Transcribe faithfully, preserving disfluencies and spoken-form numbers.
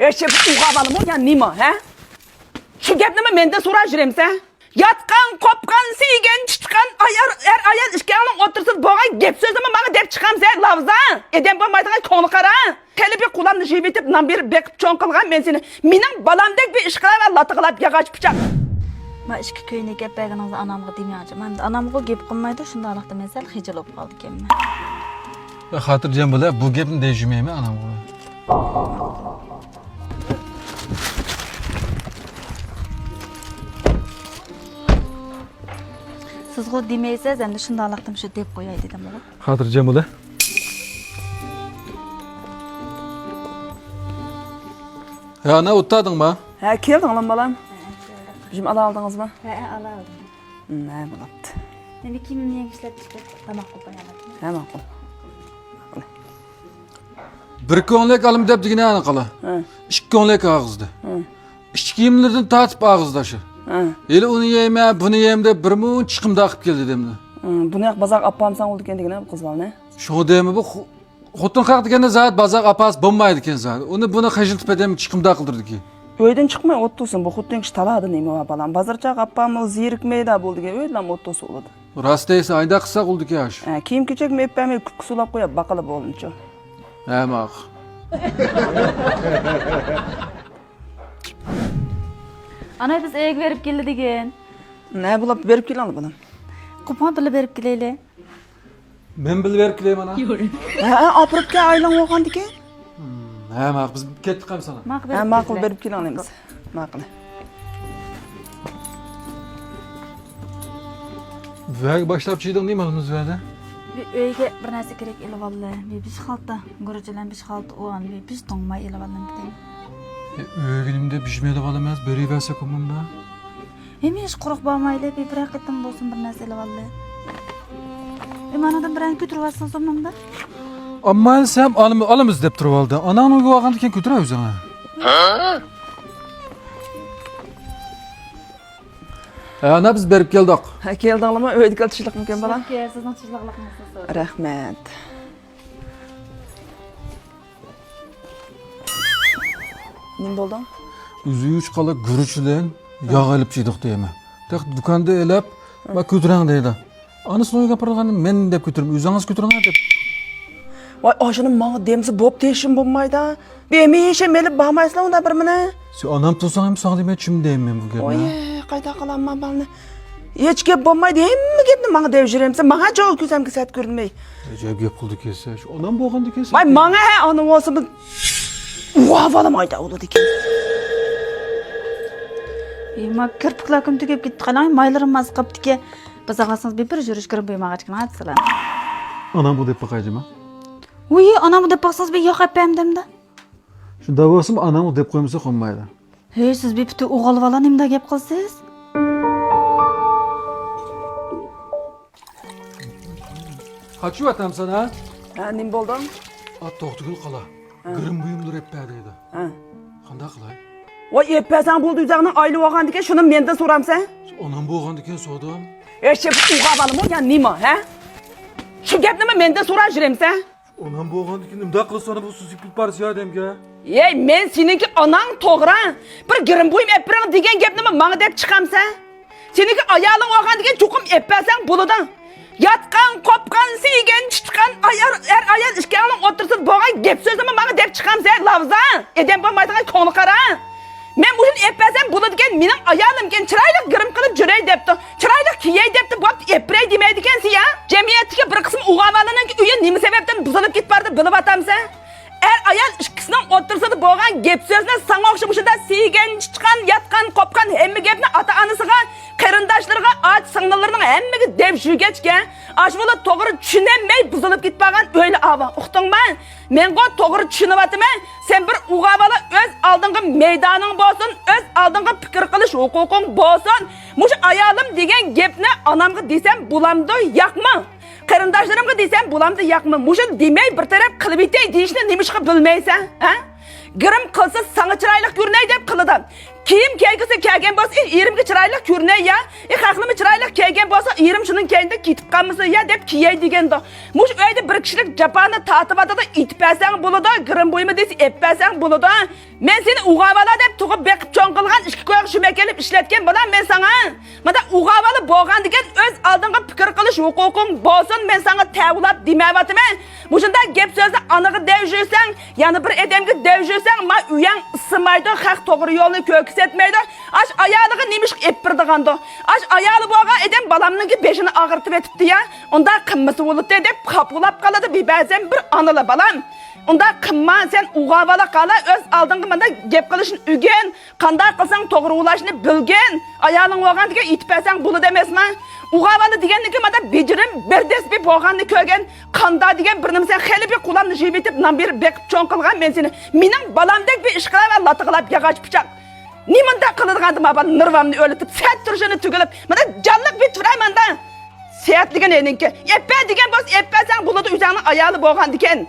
ئەشەپ ئۇغا بالىمۇ يا نېمە، ھە؟ شۇ گەپنىمۇ مەندىن سوراپ يۈرەمسەن؟ ياتقان، قوپقان، سىيگەن، چىچقان ئايال، ئەر ئايال ئىككىڭنىڭ ئوتتۇرىسىدا بولغان گەپ سۆزنىمۇ ماڭا دەپ چىقامسەن، لاۋزا؟ ئادەم بولمايدىغان كۆڭلى قارا. خېلى بىر قۇلامنى يېيىۋېتىپ، نان بېرىپ بېقىپ چوڭ قىلغان مەن سېنى. مېنىڭ بالامدەك بىر ئىش قىلار ۋە لاتىغىلاپ ياغاچ پىچاق. ما ئىككى كۆينەك گەپ بەرگىنىڭىزنى ئانامغا دېمەڭچى. مەن ئانامغۇ گەپ قىلمايدۇ، شۇنداقلىقتا مەن سەل خىجىل بولۇپ قالدىكەنمەن. خاتىرجەم بول، بۇ گەپنى دەيجۈمەيمەن ئانامغا. سىزغۇ دېمەيسىز، ئەمدى شۇنداقلىقتىن شۇ دەپ قوياي دېدىمغۇ. خاتىرجەم بول. ھە، ئانا، ئولتۇردۇڭما؟ ھە، كەلدىڭلارمۇ، بالام؟ بىجىم ئالاۋالدىڭىزمۇ؟ ھە، ئالاۋالدىم. ھە، بولاپتۇ. نېمە كىيىمىمنى يەڭگۈشلەپ چىقىپ، تاماق قىلىپ قويالايمەن. ھە، ماقۇل. بىر كۆڭلەك ئالىمەن دەپ دېگىنە ئانا قالا. ھە. ئىككى كۆڭلەك ئاغزىدا. ھە. ئىچ كىيىملىرىدىن تارتىپ ئاغزىدا شۇ. ھە. ھېلى ئۇنى يەيمەن، بۇنى يەيمەن دەپ بىر مۇنچە چىقىمدا قىلىپ كەلدى دەمدە. ھە، بۇنى ياق بازارغا ئاپارمىساڭ بولىدىكەن دېگىنە قىز بالىنى. شۇڭا دەيمەن بۇ خو-، خوتۇن خەق دېگەندە زادى بازارغا ئاپارسا بولمايدىكەن زادى. ئۇنى بۇنى خىجىلتىپ ئادەم چىقىمدا قىلدۇرىدىكەن. ئۆيدىن چىقماي ئولتۇرسۇن، بۇ خوتۇن كىشى تالادا نېمە بار بالام؟ بازارچاغا ئاپارمىسا زېرىكمەيدۇ بولىدىكەن، ئۆيدىلا ئولتۇرسا بولىدۇ. راست دەيسەن، ئايدا قىلساق بولىدىكەن ئاشۇ. ھە، كىيىم كېچەكمۇ ئېلىپ بەرمەي كۈپكە سۇلاپ قويۇپ باققىلى بولدىچۇ. ھە، ماقۇل. ئانا، بىز ئۆيگە بېرىپ كېلەي دېگىن. نە بولۇپ بېرىپ كېلىڭلار بالام. قوپۇڭ بىللە بېرىپ كېلەيلى. مەن بىللە بېرىپ كېلەيمەن ھە. ھە، ئاپىرىپ كەل ئايلىڭ بولغاندىكىن. ھە، ماقۇل، بىز كەتتۇق ئەمسە ئانا. ماقۇل، ھە، ماقۇل، بېرىپ كېلىڭلار. ماقۇل. ۋەگە باشلاپ چىدىڭ دېمە، مالىمىز ۋەدە. بىر ئۆيگە بىر نەرسە كېرەك ئېلىۋالدى. بىر بېشى خالتا گۈرۈچ بىلەن بېشى خالتا ئۇۋان، بىر بېشى توڭماي ئېلىۋالدىم دېدى. ئۆگىنىمدە بىژمەيدىغان ئەمەس، بېرىۋەرسە كومۇمدا. ھەمىشە قۇرۇق بارمايلى، بىر، بىرەر قېتىم بولسۇن بىر نەرسە ئېلىۋالدى. ئىمانىدىن بىرەرنى كۆتۈرۈپ ئالسىڭىز بولمامدا؟ ئامما سەم ئالىمىز دەپ تۇرۇۋالدى. ئاناڭنى ئۆيگە ئالغاندىكىن كۆتۈرە ئۆزۈڭ. ھە، ئانا، بىز بېرىپ كەلدۇق. ھە، كەلدىڭلارمۇ؟ ئۆيدىكى تىنچلىقمىكەن بالا؟ سىزنىڭ تىنچلىقلىقىڭىزنى سورىدىم. رەھمەت. نېمە بولدۇڭ؟ ئۆزى ئۈچ قالا گۈرۈچ بىلەن ياغ ئېلىپ چىدۇق دەيمەن. تېخى دۇكاندا ئېلىپ، ما كۆتۈرەڭ دەيدۇ. ئانىسىنىڭ ئۆيىگە ئاپارغاندا مەن دەپ كۆتۈرۈپ، ئۆزىڭىز كۆتۈرۈڭ دەپ. ۋاي، ئاشۇنى ماڭا دېمىسە بوپتۇ، ھېچنېمە بولمايدۇ. بۇ ھەمىشە مېلىپ بارمايسىلەر ئۇنداق بىر مېنى. سەن ئانام تۇرساڭ ھەم ساڭا دېمەي چىم دەيمەن بۇ گەپنى. ئوي، قايتا قىلامما بالىنى. ھېچ گەپ بولمايدۇ، ھەممە گەپنى ماڭا دەپ يۈرەمسەن، ماڭا جاۋاب كۆرسەمكى سەت كۆرۈنمەي. ئەجەب گەپ قىلدىكەنسەن، شۇ ئانام بولغاندىكەنسەن. ۋاي، ماڭا ھە ئانا بولسىمۇ، ۋا بالام ئايدا ئۇلىدىكەن. ئېي، ما كىرپىكلەركىم تۈگەپ كېتىپ قالاي، مايلىرىم ماز قاپتىكەن. بىز ئاغاسىڭىز بىر، بىر يۈرۈش كىرىپ بېماغاچكىنىڭ ئەتسىلەر. ئانام بۇ دەپ باقاي جىما. ۋۇي، ئانام بۇ دەپ باقسىڭىز بىر ياق ئەپەمدىمدە. شۇنداق بولسىمۇ ئانامغا دەپ قويمىسا قونمايدۇ. ھەي، سىز بىر پۈتۈن ئوغۇل بالا نېمىنداق گەپ قىلىسىز؟ قاچىۋاتامسەن ھە؟ ھە، نېمە بولدۇڭ؟ ئا، توختىگۈل قالا. ھە. گىرىم بۇيۇملىرى ئېلىپ بەر دەيدۇ. ھە. قانداق قىلاي؟ ۋاي، ئېلىپ بەرسەڭ بولدى، ئۆزۈڭنىڭ ئايلى بولغاندىكىن شۇنى مەندىن سورامسەن؟ ئانام بولغاندىكىن سورىدىم. ئەشەپ ئۇغا بالىمۇ يا نېمە، ھە؟ شۇ گەپنىمۇ مەندىن سوراپ يۈرەمسەن؟ ئانام بولغاندىكىن نېمىنداق قىلسا ئانا بۇ سۈزۈك پىل بارسا ياردەمگە؟ ھەي، مەن سېنىڭكى ئاناڭ توغرا. بىر گىرىم بۇيۇم ئەپ بېرىڭ دېگەن گەپنىمۇ ماڭا دەپ چىقامسەن؟ سېنىڭكى ئايالىڭ بولغاندىكىن چوقۇم ئەپ بەرسەڭ بولىدۇ. ياتقان، قوپقان، سىيگەن، چىچقان ئايال، ئەر ئايال ئىككىڭنىڭ ئوتتۇرىسىدا بولغان گەپ سۆزنىمۇ ماڭا دەپ چىقامسەن، لاۋزا؟ ئادەم بولمايدىغان كۆڭلى قارا. مەن مۇشۇنى ئېلىپ بەرسەم بولىدىكەن، مېنىڭ ئايالىمكەن، چىرايلىق گىرىم قىلىپ جۈرەي دەپتۇ. چىرايلىق كىيەي دەپتۇ، بوپتۇ، ئېلىپ بېرەي دېمەيدىكەنسەن يا. جەمئىيەتتىكى بىر قىسىم ئوغۇل بالىنىڭكى ئۆيى نېمە سەۋەبتىن بۇزۇلۇپ كېتىپ بارىدۇ بىلىۋاتامسەن؟ ئەر ئايال ئىككىسىنىڭ ئوتتۇرىسىدا بولغان گەپ سۆزنى ساڭا ئوخشاپ مۇشۇنداق سىيگەن، چىچقان، ياتقان، قوپقان ھەممە گەپنى ئاتا-ئانىسىغا، قېرىنداشلىرىغا، ئاچا-سىڭىللىرىنىڭ ھەممىگە دەپ يۈرگەچكە، ئاشۇ بالا توغرا چۈشىنەلمەي بۇزۇلۇپ كېتىپ بارغان ئۆيلەر ئاۋۇ. ئۇقتۇڭما؟ مەنغۇ توغرا چۈشىنىۋاتىمەن. سەن بىر ئۇغا بالا ئۆز ئالدىڭغا مەيدانىڭ بولسۇن، ئۆز ئالدىڭغا پىكىر قىلىش ھوقۇقۇڭ بولسۇن. مۇشۇ ئايالىم دېگەن گەپنى ئانامغا دېسەم بولامدۇ، ياقمۇ؟ قېرىنداشلىرىمغا دېسەم بولامدۇ، ياقمۇ؟ مۇشۇنى دېمەي بىر تەرەپ قىلىۋېتەي دېيىشنى نېمىشقا بىلمەيسەن، ھە؟ گىرىم قىلسا ساڭا چىرايلىق كۆرۈنەي دەپ قىلىدۇ. كىيىم كىيگۈسى كەلگەن بولسا، ئېرىمگە چىرايلىق كۆرۈنەي يا، ئى، خەقلىرىمۇ چىرايلىق كىيگەن بولسا، ئېرىم شۇنىڭ كەينىدە كېتىپ قالمىسۇن يا دەپ كىيەي دېگەندۇ. مۇشۇ ئۆيدە بىر كىشىلىك جاپانى تارتىۋاتىدۇ، ئېتىپ بەرسەڭ بولىدۇ، گىرىم بويما دېسە ئېپ بەرسەڭ بولىدۇ. مەن سېنى ئۇغاۋالا دەپ تۇغۇپ بېقىپ چوڭ قىلغان، ئىككى كويغا شۈمەك ئېلىپ ئىشلەتكەن بالام مەن ساڭا. مانا ئۇغاۋالا بولغاندىكىن ئۆز ئالدىڭغا پىكىر قىلىش ھوقۇقۇڭ بولسۇن، مەن ساڭا تەۋۇلاپ دېمەۋاتىمەن. مۇشۇنداق گەپ سۆزنى ئانىغا دەۋ يۈرسەڭ، يەنە بىر ئادەمگە دەۋ يۈرسەڭ، ما ئۆيەڭ ئىسسىمايدۇ، خەق توغرا يولنى كۆرسەتمەيدۇ. ئاش ئايالىغا نېمە ئىش ئېلىپ بېرىدىغاندۇ؟ ئاش ئايالى بولغان ئادەم بالامنىڭكى بېشىنى ئاغرىتىۋېتىپتۇ يا. ئۇنداق قىلمىسا بولاتتى دەپ خاپىلاپ قالىدۇ بەزەن بىر ئانىلار بالام. ئۇنداق قىلما، سەن ئۇغاۋالا قالا، ئۆز ئالدىڭغا مانداق گەپ قىلىشنى ئۆگەن. قانداق قىلساڭ توغرا ئۇلاشنى بىلگىن. ئايالىڭ بولغاندىكىن ئېتىپ بەرسەڭ بولىدۇ ئەمەسما؟ ئۇغاۋالا دېگەننىكى مانا بېجىرىم بىر دەسپى بولغاننى كۆرگەن. قاندا دېگەن بىر نېمە سەن خېلى بىر قولامنى يېيىۋېتىپ نان بېرىپ بېقىپ چوڭ قىلغان مەن سېنى. مېنىڭ بالامدەك بىر ئىش قىلاۋەر لاتىغىلاپ ياغاچ پىچاق. نېمانداق قىلىدىغاندى ما بالا نېرۋامنى ئۆرلىتىپ سەت تۇرۇشىنى تۈگۈلۈپ مانا جانلىق بىر تۇراي ماندا. سەتلىگىن ئېنىڭكى. ئېپە دېگەن بولسا ئېپ بەرسەڭ بولىدۇ ئۆزەڭنىڭ ئايالى بولغاندىكىن.